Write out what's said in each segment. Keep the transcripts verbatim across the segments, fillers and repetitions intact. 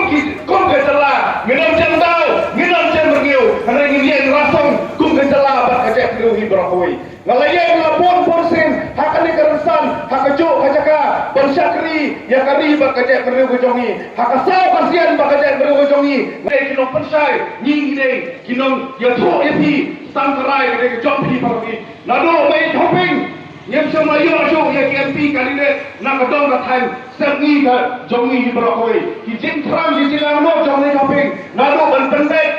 Kum ka jylla, ngin ym jem daw, ngin ym jem rngiew, hynrei ngin ïeng rasong kum ka jylla bad ka jaitbynriew hi baroh kawei. Nga la ïeng la bun bun sien ha kane ka rynsan, ha kajuh ka jaka ban shakri ïa ka ri bad ka jaitbynriew ka jong ngi, ha ka saw ka sian bad ka jaitbynriew ka jong ngi. Ngi ki nongpynshai, ngi ngi dei ki nongïathuh ïa phi, tang ka rai ka dei ka jong phi baroh kawei. Naduh ba ïeit hapdeng, ngim shym la ïoh shuh ïa ki M P candidate na ka dong ka thaiñ, sep ngi ka jong ngi hi baroh kawei. Ki jingthrang ki jingangnud jong ngi hapdeng, naduh ban pynbeit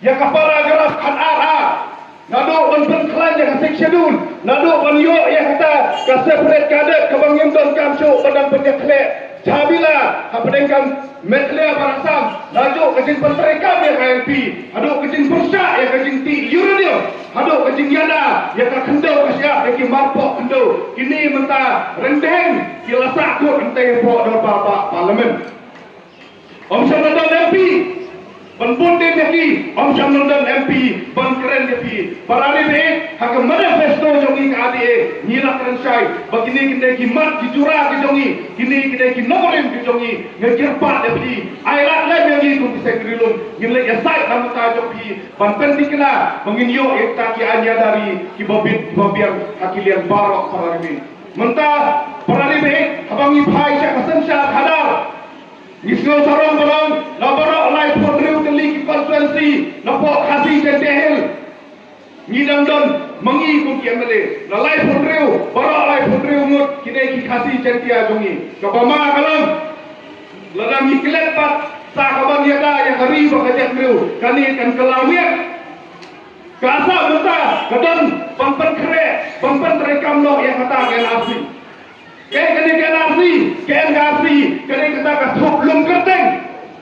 ïa ka paragraph khatar A, naduh ban pynkhlaiñ ïa ka Sixth Schedule, naduh ban ïoh ïa kata ka separate cadet kaba ngim donkam shuh ban dang pynïakhleh jahbila hapdeng ka Meghalaya bad Assam, naduh ka jingpyntreikam ïa ka I L P, haduh ka jingpyrshah ïa ka jingtih uranium, haduh ka jingïada ïa ka khyndew ka shyiap ïa ki marpoh khyndew, kine mynta ryndeng ki la sahkut hangtei hapoh dorbar ba Parliament. Ym shym la don M P ban bud dien ïa ki, ym shym la don M P ban kren ïa phi. Para ri baieit, ha ka manifesto jong ngi ka R D A ngi la kren shai ba kine kine ki mat ki jura ki jong ngi, kine kine ki nongrim ki jong ngi. Nga kyrpad ïa phi, ai lad lem ïa ngi kum ki seng ri lum, ngin leit ïasaid na ka bynta jong phi ban pynthikna ba ngin ïoh ïa kita ki aiñ ïada ri kiba bit kiba biang ha ki liang baroh para ri baieit. Mynta para ri baieit, haba ngi phai sha ka synshar khadar, ngi sngew sarong ba long na baroh laiphew hynriew tylli ki constituency napoh Khasi Jaintia Hills. Ngi dang don ma ngi kum ki M L A na laiphew hynriew, baroh laiphew hynriew ngut ki dei ki Khasi Jaintia jong ngi. Kaba ma ka long, lada ngi klet pat sa kaban ïada ïa ka ri bad ka jaitbynriew, kane kan kylla wiar. Ka Assam mynta ka don ban pynkhreh, ban pyntreikam noh ïa kata ka N R C. Kaei kane ka N R C? Ka N R C ka dei kata ka thup lum kyrteng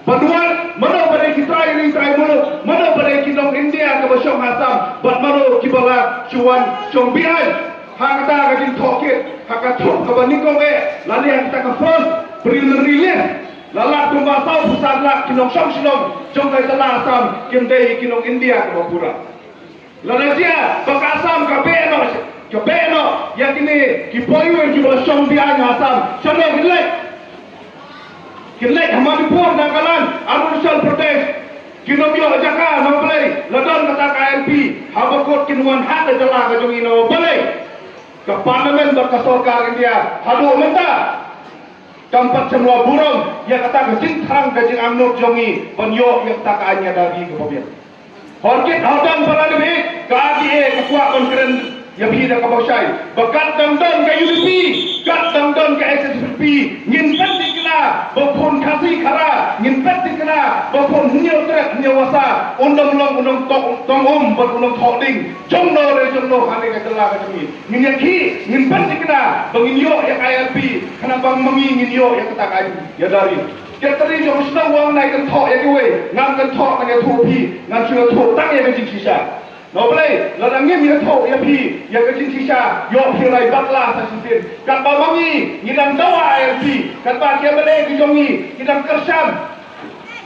ban wad mano ba dei ki trai ri trai muluk, mano ba dei ki nong India kiba shong ha Assam bad mano kiba la shu wan shong beaiñ. Ha kata ka jingtohkit, ha ka thup kaba nyngkong eh, lane ha kata ka first preliminary list, la lap kumba sawphew san lak ki nongshong shnong jong ka jylla Assam kim dei ki nong India kiba pura. Lada jia ba ka Assam ka beh noh, ka beh noh ïa kine ki poiwir kiba la shong beaiñ ha Assam, shano kin leit? Kin leit ha Manipur, Nagaland, Arunachal Pradesh. Kin ym ïoh jaka, na balei? La don kata ka I L P, haba kut kin wan ha ka jylla ka jong ngi, na balei? Ka Parliament bad ka sorkar India haduh mynta kam pat shym la burom ïa kata ka jingthrang ka jingangnud jong ngi ban ïoh ïa kata ka aiñ ïada ri kaba biang. Hor kit hor dang, para ri baieit, ka R T A ka kwah ban kren ïa phi da kaba shai ba kat dang don ka U D P, kat dang don ka H S P D P, ngin pynthikna ba khun Khasi Khara, ngin pynthikna ba khun Hynñiewtrep Hynñiewwasa un ym long u nongtong um bad u nongthoh ding jongno re jongno ha kane ka jylla ka jong ngi. Ngin ïakhih, ngin pynthikna ba ngin ïoh ïa ka I L P, khnang ba ma ngi ngin ïoh ïa kata ka aiñ ïada ri. Secretary jong u shnong u ong nai kynthoh ïa kiwei, ngan kynthoh, ngan ïathuh phi, ngan shu ïathuh tang ïa ka jingshisha. Na balei? Lada ngim ïathuh ïa phi ïa ka jingshisha, ïoh phi rai bakla sa shisien. Katba ma ngi ngi dang dawa I L P, katba ki M L A ki jong ngi ki dang kyrshan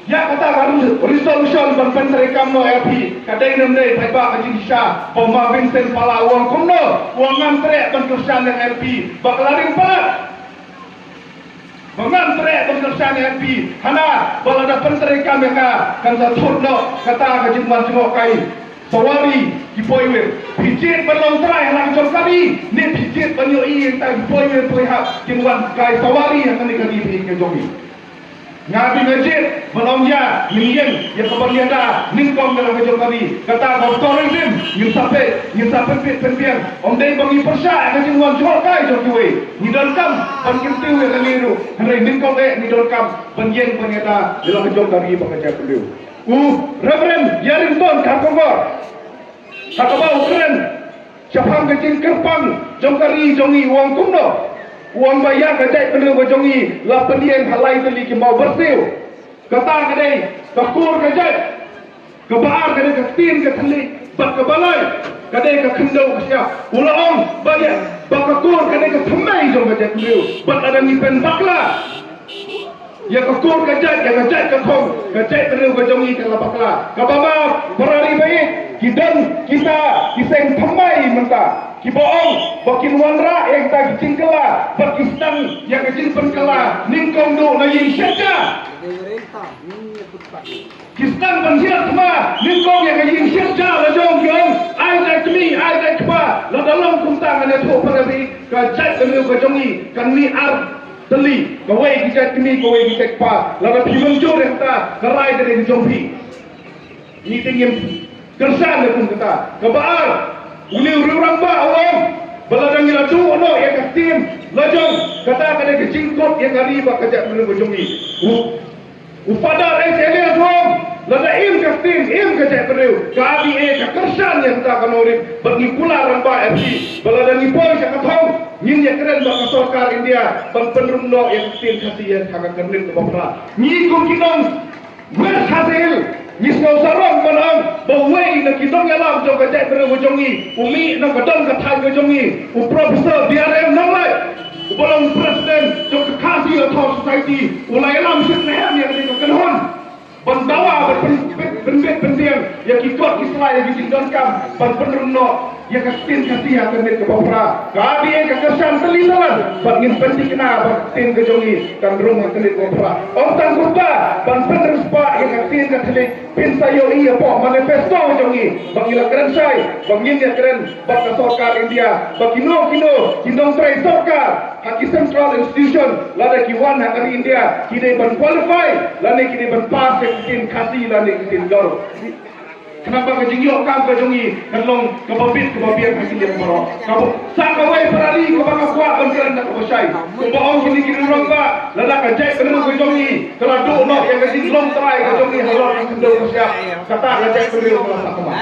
ïa kata ka resolution ban pyntreikam noh I L P, ka dei ne ym dei? Paidbah, ka jingshisha ba ma Vincent Pala u ong kumno, u ong ngam treh ban kyrshan ïa I L P, ba ka la ring palat. Ba ngam treh ban kyrshan ïa I L P, hana ba lada pyntreikam ïa ka, kan sa thut noh kata ka jingwan jngohkai sawari ki poiwir. Phi jied ban long trai ha la ka jong ka ri, ne phi jied ban ïohi ïa kita ki poiwir poihap kin wan kai sawari ha kane ka ri phi ka jong ngi? Nga bi nga jied ban ong ïa, ngin ïeng ïa ka ban ïada nyngkong ïa la ka jong ka ri. Kata ka tourism ngin sa peit, ngin sa pynbit pynbiang. Ym dei ba ngi pyrshah ïa ka jingwan jngohkai jong kiwei. Ngi donkam ban kyntiew ïa kane ruh, hynrei nyngkong eh ngi donkam ban ïeng ban ïada ïa la ka jong ka ri bad ka jaitbynriew. U Reverend Ïarington Kharkongor ha kaba u kren shaphang ka jingkyrpang jong ka ri jong ngi u ong kumno? U ong ba ïa ka jaitbynriew ka jong ngi la pynïeng ha lai tylli ki mawbyrsiew. Kata ka dei ka kur ka jait, kaba ar ka dei ka ktien ka thylliej, bad kaba lai ka dei ka khyndew ka shyiap. U la ong ba ïa, ba ka kur ka dei ka thymmai jong ka jaitbynriew, bad lada ngi pynbakla ïa ka kur ka jait, ïa ka jait ka khong, ka jaitbynriew ka jong ngi ka la bakla. Kaba ma, para ri baieit, ki don kita ki seng thymmai mynta kiba ong ba kin wanrah ïa kita ki jingkylla bad ki sdang ïa ka jingpynkylla nyngkong duh na ïing shet ja. Ki sdang ban hiar thma nyngkong ïa ka jingshit ja la jong ki ong, ai jait kmie, ai jait kpa. Lada long kumta ngan ïathuh para bangeit, ka jaitbynriew ka jong ngi kan mih ar tylli, kawei ki jait kmie, kawei ki jait kpa. Lada phi mynjur ïa kata, ka rai ka dei ka jong phi. Ngi te ngim kyrshan ïa kum kata. Kaba ar, une u riewrangbah u ong ba lada ngi la duh noh ïa ka ktien la jong, kata ka dei ka jingkut ïa ka ri bad ka jaitbynriew ka jong ngi. U, u Father H. Elias u ong, lada im ka ktien, im ka jaitbynriew, ka R D A ka kyrshan ïa kata ka nongrim. Bad ngi kular rangbah ïa phi ba lada ngi poi sha ka thong, ngin ïakren bad ka sorkar India ban pynrung noh ïa ka ktien Khasi ïa ka kyrnit kaba phra. Ngi kum ki nong West Khasi Hills, ngi sngew sarong ban ong ba uwei na ki nongïalam jong ka jaitbynriew ka jong ngi, u mih na ka dong ka thaiñ ka jong ngi, u Professor B R M Nonglait, uba long president jong ka Khasi Author Society, u la ïalam shim ne em ïa kane ka kynhun ban dawa, ban pyn-, pyn-, pynbit pynbiang ïa ki kot ki sla, ïa ki jingdonkam ban pynrung noh ïa ka ktien Khasi ha ka miet kaba phra. Ka R D A ka kyrshan tylli tylli bad ngin pynthikna ba ka ktien ka jong ngi kan rung ha ka miet kaba phra. Ym tang kumta, ban pynriewspah ïa ka ktien ka thylliej, phin sa ïohi hapoh manifesto ka jong ngi ba ngi la kren shai ba ngin ïakren bad ka sorkar India ba kino kino ki nongtrei sorkar ha ki central institution, lada ki wan ha ka ri India, ki dei ban qualify lane ki dei ban pass ïa ka ktien Khasi lane ka ktien Garo. Khnang ba ka jingïoh kam ka jong ngi kan long kaba bit kaba biang ha ki liang baroh. Kaba, sa kawei para ri kaba nga kwah ban kren da kaba shai, kumba ong kine ki riewrangbah, lada ka jaitbynriew ka jong ngi ka la duh noh ïa ka jinglong trai ka jong ngi halor ka khyndew ka shyiap, kata ka jaitbynriew ka la sah thymmai.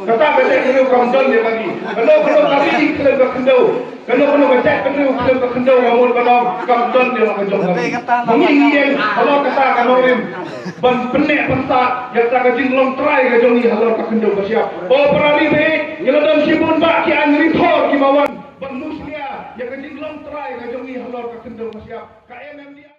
Kata ka jaitbynriew kam don ïa ka ri. Kano kano ka ri khlem ka khyndew, kano kano ka jaitbynriew khlem ka khyndew, nga mut ban ong kam don ïa la ka jong ka ri. Ma ngi ngi ïeng halor kata ka nongrim ban pynneh pynsah ïa kata ka jinglong trai ka jong ngi halor ka khyndew ka shyiap. O para ri baieit, ngi la don shibun bah ki aiñ ri thor kiba wan ban mushlia ïa ka jinglong trai ka jong ngi halor ka khyndew ka shyiap. Ka M M D R